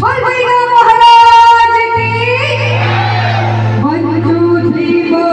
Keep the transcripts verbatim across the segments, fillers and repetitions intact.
बोल भैया महाराज की। One, two, three, four।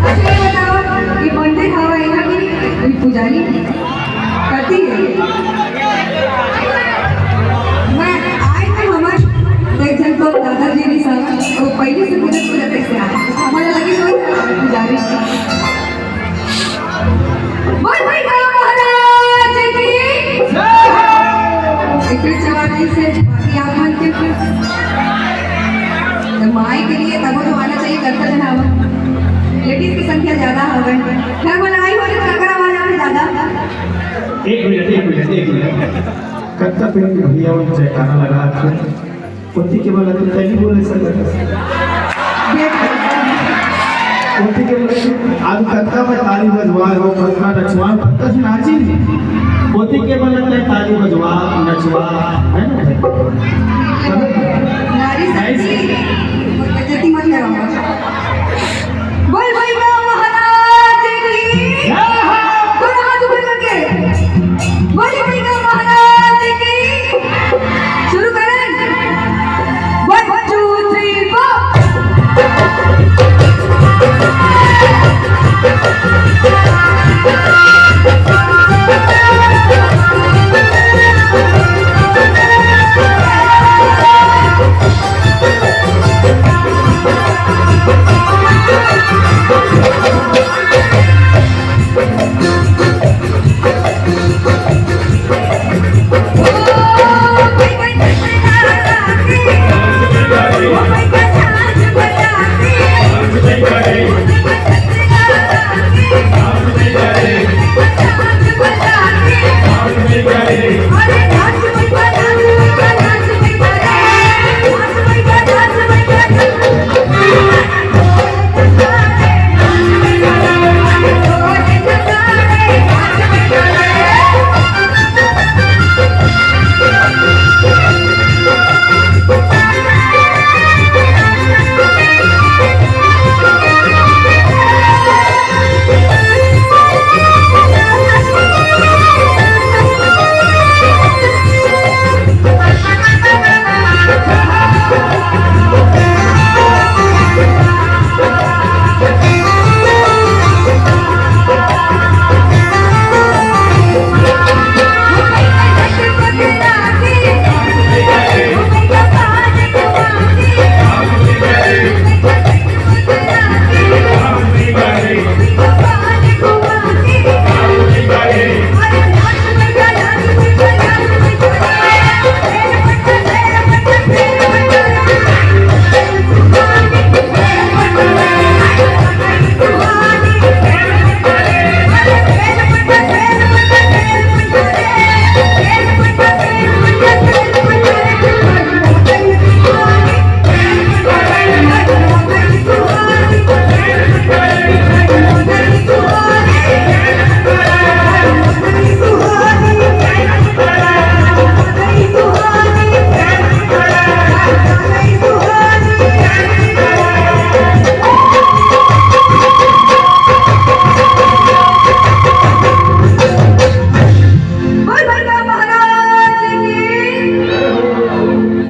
अच्छा, ये बताओ, ये पंडित हवा है ना कि ये पुजारी करती है? मैं आए तो हमारे एक जन तो दादाजी नहीं साहब, वो पहले से पूजा पूजा कैसे आ? हमारा लगी तो पुजारी। बोल भाई, बोल महाराज की। एक फिर जवाब से बाकी आप मन के फिर। तो माई के लिए तब तो आना चाहिए, करता है ना। लेडीज की संख्या ज्यादा हवे। घर में लड़ाई हो तो काकर आवाज आथे ज्यादा। एक मिनट, एक मिनट, एक मिनट। कत्ता पे भैया मन जयकारा लगा थे। ओती के बल तो तनी बोले सकत। ओती के बल आज कत्ता में ताली बजवाए हो, कत्ता नचवाए, कत्ता से नाची। ओती के बल ते ताली बजवा, नचवा, है ना? नारी शक्ति, बेइज्जती मत करो। बोल, बोल,